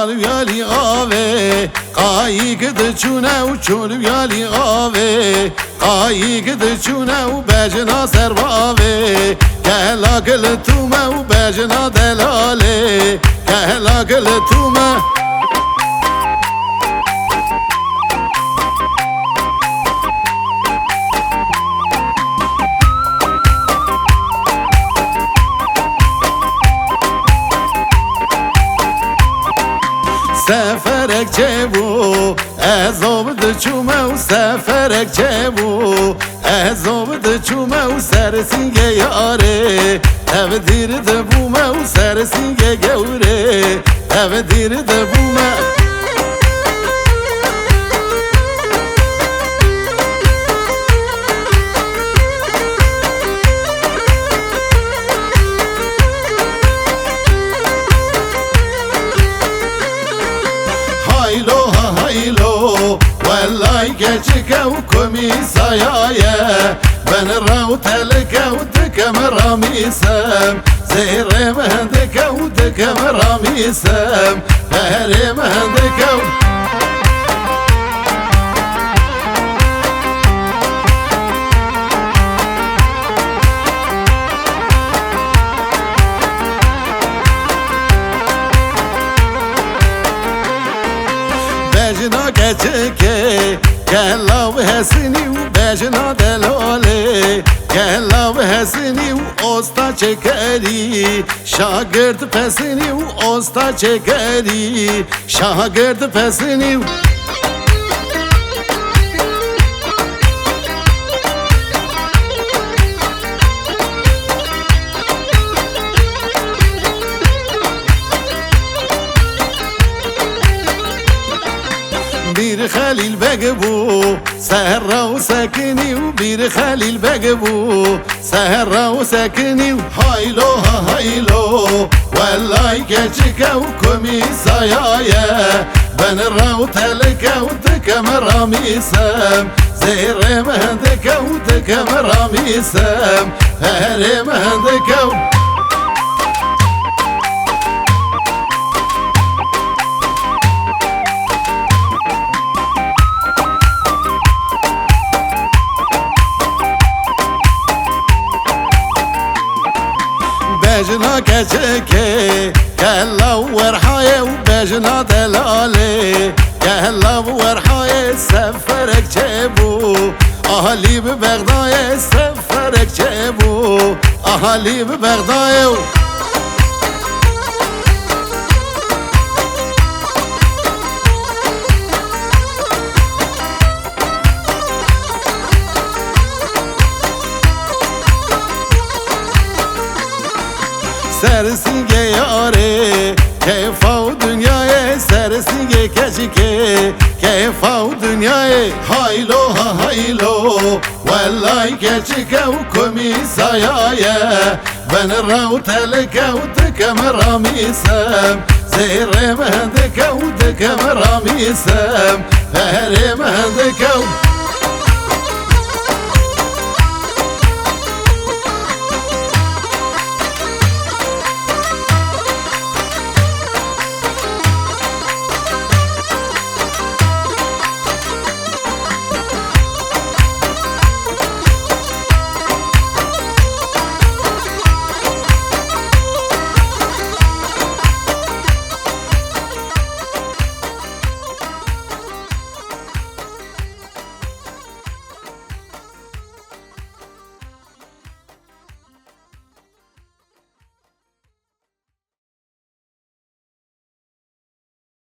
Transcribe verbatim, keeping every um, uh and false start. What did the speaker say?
Viyalî avê, qayîk diçûne û çûn viyalî avê, qayîk diçûne û bejna ser bavê. Kehla gil tûme û bejna delalê, kehla gil tûme. Seferek çêbû, ez ov diçûme û seferek çêbû, ez ov diçûme û ser sîngê yarê, ev dîr dibûme û ser sîngê gewrê, ev dîr dibûme. Haylo ha haylo, wellay keçike û komîsaya ye. Ben rew telike û dikem ramîsem, zêrê min dike û dikem ramîsem, herê min dike û. Bejna keçikê, kelav hesinî û bejna delalê, kelav hesinî û osta çekerî, şagird pesinî û osta çekerî, şagird pesinî û. Bîr Xelîl Beg bû, sehra û sekinî û Bîr Xelîl Beg bû, sehra û sekinî û haylo ha haylo. Wellay keçike û komîsaya ye. Ben rew telike û dikem ramîsem, zêrê min dike û dikem ramîsem, herê min dike û. Bejna keçikê, kelav werhayê û bejna delalê, kelav werhayê seferek çêbû, ahalî bi Bexdayê seferek çêbû, ahalî bi Bexdayê û. Ser sîngê yarê, keyfa û dinyayê, ser sîngê keçikê, keyfa û dinyayê. Haylo ha haylo, wellay keçike û komîsaya ye. Ben rew telike û dikem ramîsem, zêrê min dike û dikem ramîsem, herê min dike û.